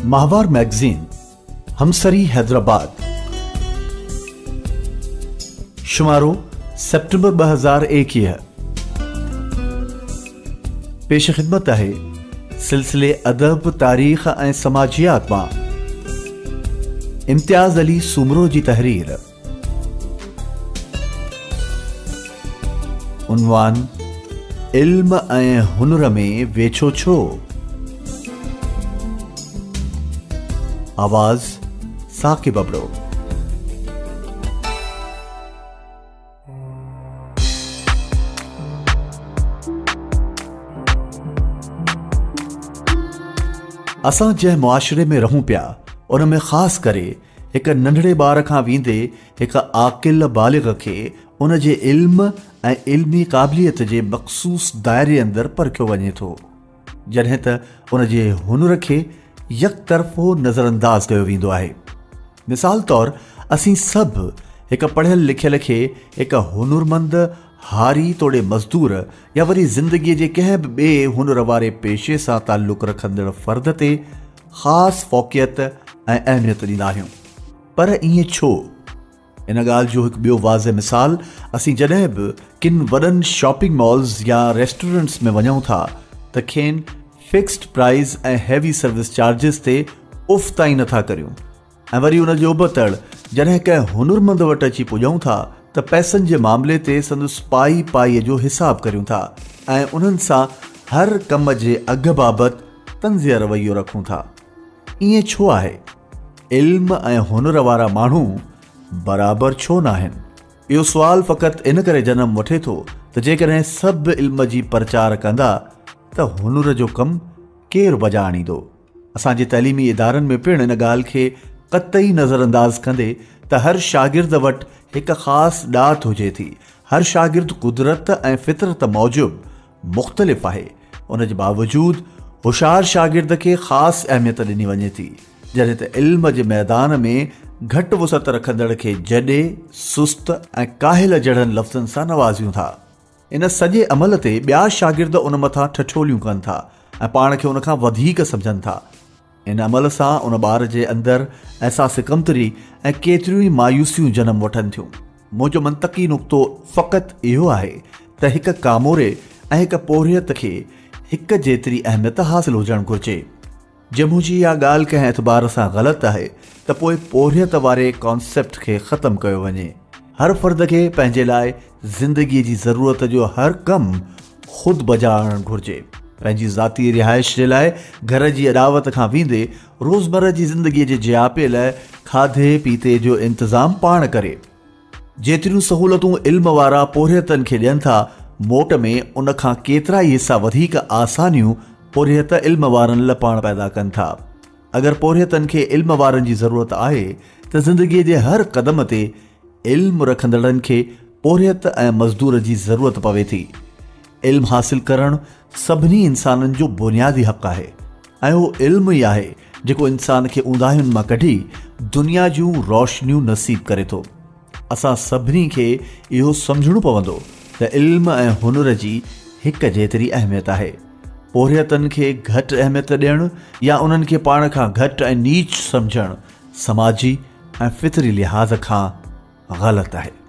ماهوار مئگزين همسري حيدرآباد شمارو سيپٽمبر 2021 پيش خدمت آهي سلسلي ادب تاريخ ۽ سماجيات مان امتياز علي سومرو جي تحرير عنوان، علم ۽ هنر ۾ ويڇو ڇو؟ آواز، ثاقب ابڙو. اسان جنهن معاشري ۾ رهون پيا ان ۾ خاص ڪري هڪ ننڍڙي ٻار کان ويندي هڪ عاقل بالغ کي ان جي علم ۽ علمي قابليت جي مخصوص دائري اندر پرکيو وڃي ٿو، جڏهن ته ان جي هنر کي يڪطرفو نظرانداز ڪيو ويندو آهي. مثال طور اسين سڀ هڪ پڙهيل لکيل کي هڪ هنرمند هاري توڙي مزدور يا وري زندگيء جي ڪنهن به ٻئي هنر واري پيشي سان تعلق رکندڙ فرد تي خاص فوقيت ۽ اهميت ڏيندا آهيون. پر ائين ڇو؟ ان ڳالهه جو هڪ ٻيو واضح مثال اسين جڏهن به ڪن وڏن شاپنگ مالز يا ريسٽورنٽس ۾ وڃون ٿا ته کين fixed price ۽ heavy service charges تي اف تائين نٿا ڪريون ۽ وري ان جي ابتڙ جڏهن ڪنهن هنرمند وٽ اچي پڄون ٿا ته پئسن جي معاملي تي سندس پائي پائي جو حساب ڪريون ٿا ۽ انهن سان هر ڪم جي اگهه بابت طنزيه رويو رکون ٿا. ائين ڇو آهي؟ علم ۽ هنر وارا ماڻهو برابر ڇو ناهن؟ اهو سوال فقط ان ڪري جنم وٺي ٿو ته جيڪڏهن سڀ علم جي پرچار ڪندا ته هنر جو ڪم ڪير بجا آڻيندو؟ اسان جي تعليمي ادارن ۾ پڻ ان ڳالهه کي قطعي نظرانداز ڪندي ته هر شاگرد وٽ هڪ خاص ڏات هجي ٿي، هر شاگرد قدرت ۽ فطرت موجب مختلف آهي، ان جي باوجود هوشيار شاگرد کي خاص اهميت ڏني وڃي ٿي، جڏهن ته علم جي ميدان ۾ گهٽ وسعت رکندڙ کي جڏي، سست ۽ ڪاهل جهڙن لفظن سان نوازيون ٿا. ان سڄي عمل تي ٻيا شاگرد ان مٿان ٺٺوليون ڪن ٿا ۽ پاڻ کي ان کان وڌيڪ سمجهن ٿا. ان عمل سان ان ٻار جي اندر احساس ڪمتري ۽ ڪيتريون ئي مايوسيون جنم وٺن ٿيون. منهنجو منطقي نقطو فقط اهو آهي ته هڪ ڪاموري ۽ هڪ پورهيت کي هڪ جيتري اهميت حاصل هجڻ گهرجي. جي منهنجي اها ڳالهه ڪنهن اعتبار سان غلط آهي ته پوء پورهيت واري ڪانسيپٽ کي ختم ڪيو وڃي. هر فرد کي پنهنجي لاء زندگيء جي ضرورت جو هر ڪم خود بجا آڻڻ گهرجي. پنهنجي ذاتي رهائش جي لاء گهر جي اڏاوت کان ويندي روزمره جي زندگيء جي جياپي لاء کاڌي پيتي جو انتظام پاڻ ڪري. جيتريون سهولتون علم وارا پورهيتن کي ڏين ٿا، موٽ ۾ ان کان ڪيترائي حصا وڌيڪ آسانيون پورهيت علم وارن لاء پاڻ پيدا ڪن ٿا. اگر پورهيتن کي علم وارن جي ضرورت آهي ته زندگيء جي هر قدم تي علم رکندڙن کي پورهيت ۽ مزدور جي ضرورت پوي ٿي. علم حاصل ڪرڻ سڀني انسانن جو بنيادي حق آهي ۽ اهو علم ئي آهي جيڪو انسان کي اونداهين مان ڪڍي دنيا جون روشنيون نصيب ڪري ٿو. اسان سڀني کي اهو سمجهڻو پوندو ته علم ۽ هنر جي هڪ جيتري اهميت آهي. پورهيتن کي گهٽ اهميت ڏيڻ يا انهن کي پاڻ کان گهٽ ۽ نيچ سمجهڻ سماجي ۽ فطري لحاظ کان غلط آهي.